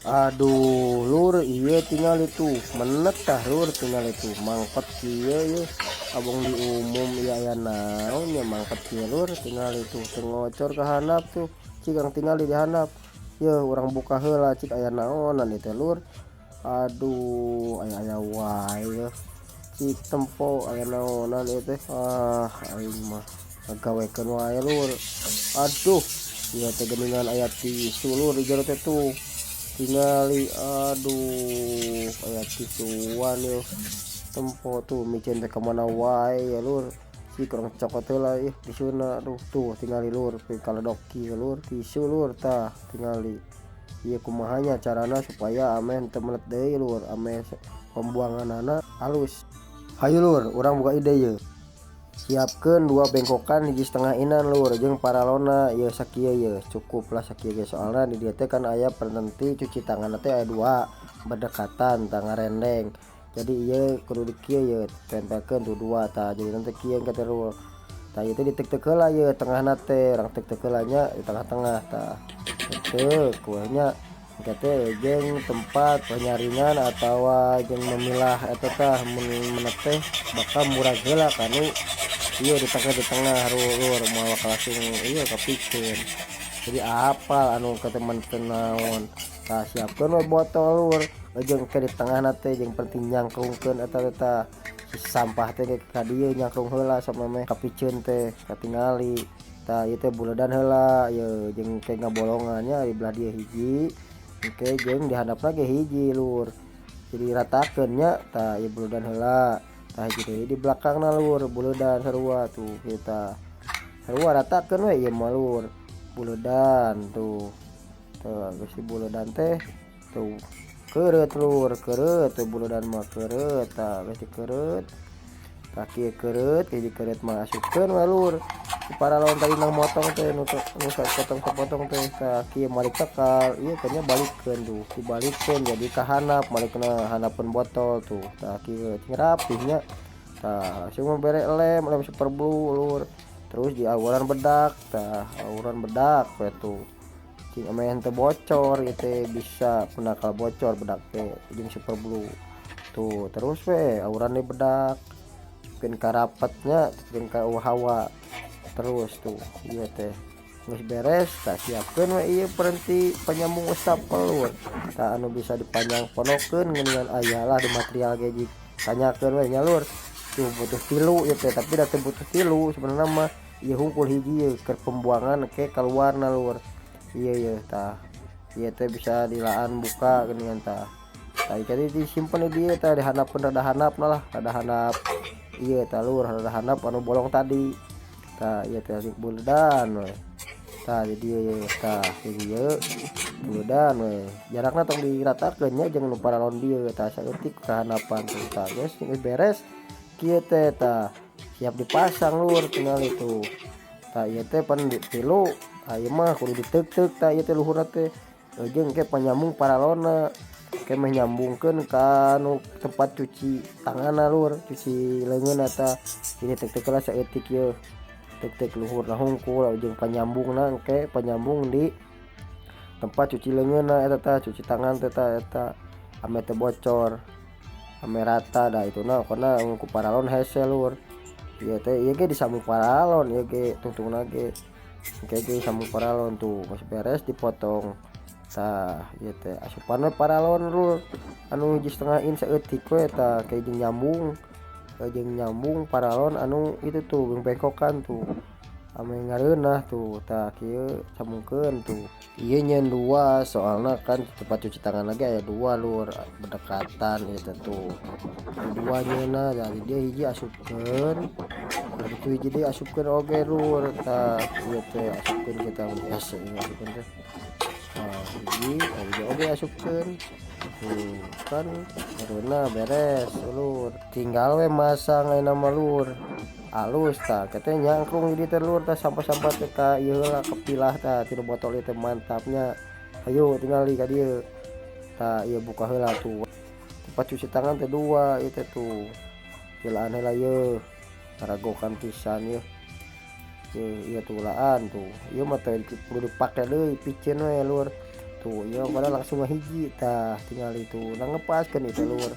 Aduh, lur, iya tingal itu menet tah, lur. Tingal itu mangkot kieu ye, abong di umum ieu aya naon nya mangkot kieu, lur. Tingal itu teu ngocor ka handap tuh. Cik ang tingali di handap ye, urang buka heula, cik, aya naonan ieu teh, lur. Aduh, aya aya wae ye. Cik, tempo aya naonan ieu teh. Ah, aing mah ngagawekeun wae, lur. Aduh, ieu teh geuningan aya tisu, lur, di jero teh tuh. Tingali, aduh, aya tisuan yeuh. Tempo tuh miceun teh ka mana wae ya, lur. Cik, urang cokot heula ih tisuna. Aduh, tuh tingali, lur, kaledok kieu, lur, tisu, lur. Tah, tingali ieu kumaha nya carana supaya ameh teu menet deui, lur, ameh pembuanganana halus. Hayu, lur, urang boga ide ye. Siapkeun dua bengkokan 1,5 inan, lur, jeung paralonna ieu sakieu ye, cukup lah sakieu ge, soalna di dieu teh kan aya penenti cuci tangan teh aya dua berdekatan tah, ngarendeng. Jadi ieu kudu di kieu ye, tempelkeun tuh dua tah. Jadi nanti kieu engke teh, lur. Tah, ieu teh ditek-tek heula ye tengahna teh, urang tek-tek heula nya di tengah-tengah. Tah, tek we nya. Engke teh jeung tempat penyaringan atawa jeung memilah eta tah, mun menet teh bakal murag heula kanu ieu di tengah, di tengah, lur, moal bakal langsung ieu kapikeun. Jadi apal anu ke teman teh naon. Tah, siapkeun we botol, lur, jeung ke di tengahna teh jeung penting nyangklungkeun eta teh. Tah, si sampah teh ka dieu nyangklung heula samemeh kapiceun teh katingali. Tah, ieu teh buledan heula ye jeung ke ngabolongan nya, di belah dieu hiji, engke jeung di handapna ge hiji, lur. Jadi ratakeun nya. Tah, ieu buledan heula. Tah, hiji deui di belakangna, lur, buledan sarua tuh. Kita sarua ratakeun we ieu mah, lur. Buledan tuh. Tuh, geus dibuledan teh tuh keureut, lur, keureut tuh. Buledan mah keureut. Tah, geus dikeureut. Tah, kieu keureut, hiji keureut mah asupkeun we, lur, paralon tadi nang motong teh, nu nu sapotong-sapotong teh. Tah, kieu malikna ka ieu nya, balikeun tuh, dibalikeun jadi ka handap, malikna handapeun botol tuh. Tah, kieu cing rapih nya. Tah, langsung bere lem, lem super blue, lur, terus diawuran bedak. Tah, awuran bedak we tuh, cing ameh henteu bocor. Ieu teh bisa penakal bocor bedak teh jeung super blue tuh. Terus we awuran deui bedak, bikin karapetnya, bikin ka hawa terus tuh. Ieu teh geus beres. Tah, siapkeun we ieu peranti penyambung wastafel, lur. Tah, anu bisa dipanjang ponokeun geuningan aya lah di material ge, tanyakeun we nya, lur. Tuh, butuh tilu ieu teh, tapi da teu butuh tilu sebenarnya mah. Ieu hungkul hiji ye keur pembuangan ke kaluarna, lur, ieu ye. Tah, ieu teh bisa dilaan buka geuningan. Tah, tah, jadi disimpen di dieu. Tah, dihandapeun rada handap lah, rada handap ieu tah, lur, rada handap anu bolong tadi. Tah, ieu teh buledan we. Tah, di dieu ye. Tah, di dieu buledan we. Jarakna tong diratakeun nya jeung nu paralon dieu. Tah, saeutik kahandapan tuh. Tah, geus, geus beres kieu teh. Tah, siap dipasang, lur. Tinggal itu. Tah, ieu teh pan tilu. Tah, ieu mah kudu ditek-tek. Tah, ieu teh luhurna teh jeung ke panyambung paralonna ke meh nyambungkeun ka nu tempat cuci tanganna, lur, cuci leungeunna. Tah, jadi tek-tek lah saeutik ye, tek-tek luhurna hungkul jeung panyambungna engke panyambung di tempat cuci leungeunna eta. Tah, cuci tangan teh. Tah, eta ame teu bocor, ame rata dah itu na. Pokona ku paralon hese, lur. Ieu teh ieu ge disambung paralon ieu ge, tungtungna ge engke ge sambung paralon tuh. Geus beres dipotong. Tah, ieu teh asupan we paralon, lur, anu 1,5 in saeutik we. Tah, kayak jeung nyambung paralon anu itu tuh jeung bengkokan tuh, ame ngareunah tuh. Tah, kieu sambungkeun tuh. Ieu nyeun dua soalna kan tempat cuci tangan lagi aya dua, lur, berdekatan ieu teh tuh. Dua nyeunna. Jadi dia hiji asupkeun, itu hiji deui asupkeun oge, lur. Tah, ieu teh asupkeun kita hese ieu asupkeun teh. Nah, hiji, hiji oge asupkeun tuh kan ngareunah. Beres, lur, tinggal we masang ayeuna mah, lur, alus. Tah, teh nyangklung jadi teh, lur. Tah, sampah-sampah teh ka ieu heula, kepilah. Tah, tina botol ieu teh mantapnya. Hayu tingali ka dieu. Tah, ieu buka heula tuh, tempat cuci tangan teh dua ieu teh tuh. Helaan heula ye, ngaragokan pisan ye. Ye, ieu tuh laan tuh. Ieu mah teh perlu dipake deui, piceun we, lur. Tuh. Tuh ieu mangkotna langsung ngahiji tah, tingali tuh, nah ngepaskeun ieu teh, lur.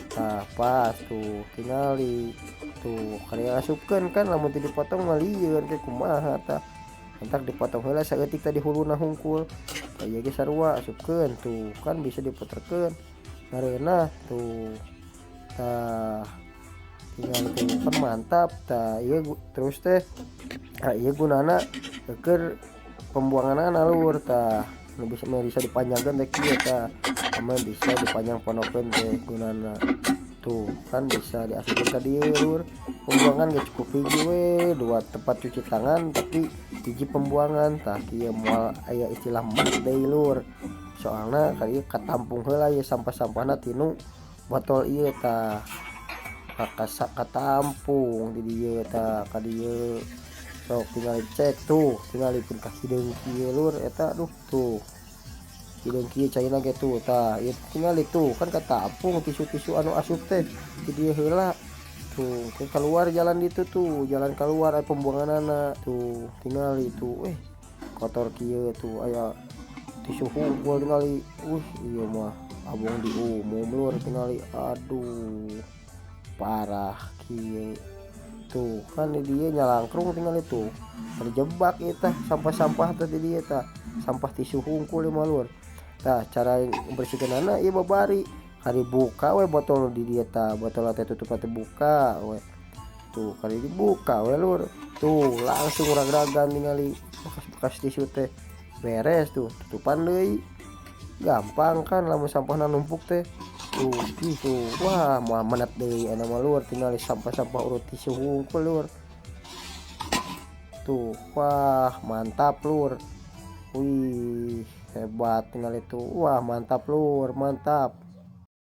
Tah, pas tuh, tingali tuh, kari asupkeun kan lamun teu dipotong mah lieun ke kumaha tah. Entak dipotong heula saeutik tadi huluna hungkul. Tah, ieu ge sarua, asupkeun tuh, kan bisa diputerkeun ngareunah tuh. Tah, tingali tuh, kan mantap. Tah, ieu terus teh, nah ieu gunana keur pembuanganana, lur. Tah, nu bisa bisa dipanjangkeun teh kieu. Tah, ame bisa dipanjang pondokeun teh gunana tuh kan bisa diasupkeun ka dieu, lur. Pembuangan ge cukup hiji we, dua tempat cuci tangan tapi hiji pembuangan. Tah, kieu moal aya istilah mat deui, lur, soalna ka dieu katampung heula ieu sampah-sampahna tinu botol ieu. Tah, katampung di dieu. Tah, ka dieu sok tinggal cek tuh, tingali pun ka hideung kieu, lur, eta. Aduh, tuh hideung kieu caina ge tuh. Tah, ieu tingali tuh, kan katampung tisu-tisu anu asup teh di dieu heula tuh, ke keluar jalan ditu tuh, jalan keluar pembuanganana tuh. Tingali tuh, kotor kieu tuh, aya tisu hungkul tingali. Ieu mah abong di umum, lur, tingali. Aduh, parah kieu tuh kan di dieu nyalangkrung, tingali tuh, terjebak ieu tah sampah-sampah teh di dieu. Tah, sampah tisu hungkul ieu mah, lur. Tah, cara bersihkeunana ieu babari kari buka we botol di dieu. Tah, botol teh tutup teh buka we tuh, kari dibuka we, lur. Tuh langsung ragragan, tingali bekas-bekas tisu teh. Beres tuh, tutupan deui. Gampang kan lamun sampahna numpuk teh tuh gitu. Wah, moal menet deui eta mah, lur. Tingali sampah-sampah urut tisu hungkul, lur, tuh. Wah, mantap, lur. Wih, hebat, tinggal itu. Wah, mantap, lur, mantap.